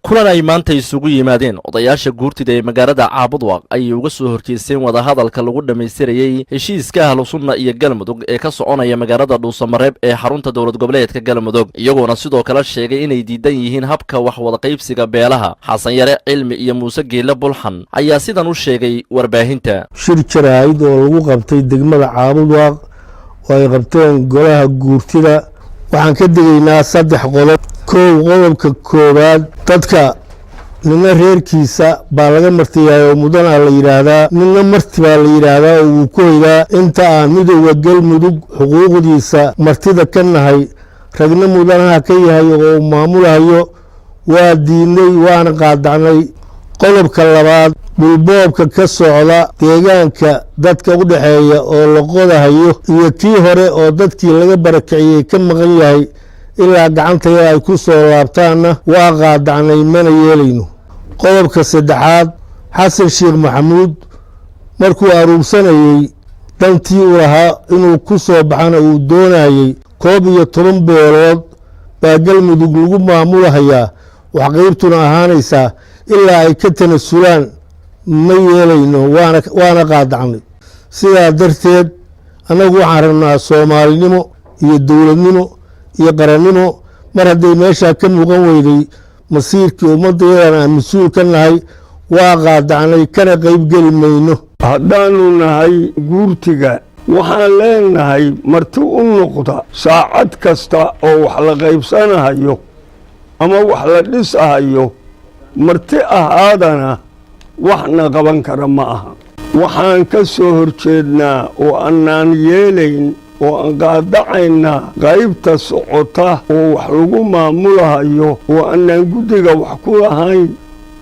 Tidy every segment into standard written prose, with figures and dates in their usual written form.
Kulan ay maanta isugu yimaadeen odayaasha guurtida ee magaalada Caabudwaaq ayay uga soo horjeesteen wadahadalka lagu dhammaystirayey heshiiska Ahlu Sunna iyo Galmudug ee ka soconaya magaalada Dhuusamareeb ee xarunta dowlad goboleedka Galmudug, iyagoona sidoo kale sheegay inay diidan yihiin habka wax wadaqaybsiga beelaha. Xasan Yare Cilmi iyo Muuse Geelle Bulxan ayaa sidan u sheegay warbaahinta. Shir jaraa'id oo lagu qabtay degmada Caabudwaaq oo ay qabteen golaha guurtida, waxaan ka digaynaa saddex qodob. Kow, qodobka koowaad, dadka midna reerkiisa baa laga martiyahay oo mudanaa la yidhaahdaa, midna marti baa la yidhaahdaa oo wuu ku hoydaa. Inta aan midowda Galmudug xuquuqdiisa martida ka nahay, ragna mudanaha ka yahay oo uu maamulahayo, waa diidnay, waana qaadacnay. Qodobka labaad, dhulboobka ka socda deegaanka dadka u dhexeeya oo la qodahayo iyo kii hore oo dadkii laga barakiciyey ka maqan yahay, ilaa gacantayada ay ku soo laabtaanna waa qaadacnay, mana yeelayno. Qodobka saddexaad, Xasan Sheekh Maxamuud markuu aruursanayey dantii uu lahaa inuu ku soo baxana uu doonayey, 11 beelood baa Galmudug lagu maamulahayaa, wax qaybtuna ahaanaysaa. Ilaa ay ka tanasulaan ma yeelayno, waana qaadacnay. Sidaa darteed, annagu waxaan rabnaa Soomaalinimo iyo dowladnimo iyo qarannimo. Mar hadday meeshaa ka muuqan weyday masiirkii ummaddayadan aan mas-uul ka nahay, waa qaadacnay, kana qaybgeli mayno. Haddaannu nahay guurtiga, waxaan leenahay marti u noqda saacad kasta oo wax la qaybsanahayo ama wax la dhisahayo. Marti ahaadana waxna qaban kara ma aha. Waxaan ka soo horjeednaa oo annaan yeelayn oo aan qaadacaynaa qaybta socota oo wax lagu maamulahayo oo annaan guddiga wax ku lahayn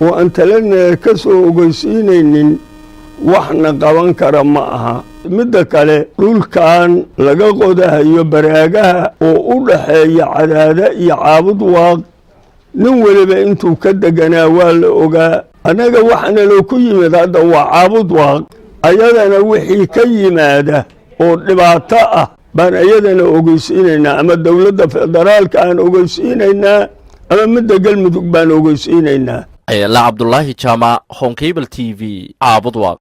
oo aan talena ka soo ogeysiinaynin, waxna qaban kara ma aha. Midda kale, dhulkan laga qodahayo baraagaha oo u dhaxeeya Cadaada iyo Caabud Waaq, nin weliba intuu ka deganaa waa la ogaa. Annaga waxaana loo ku yimid hadda waa Caabud Waaq. Ayadana wixii ka yimaada oo dhibaato ah baan ayadana ogeysiinaynaa, ama dowladda federaalka aan ogeysiinaynaa ama midda Galmudug baan ogeysiinaynaa. Ayala Cabdulaahi Jaamac, Horn Cable TV, Caabud Waaq.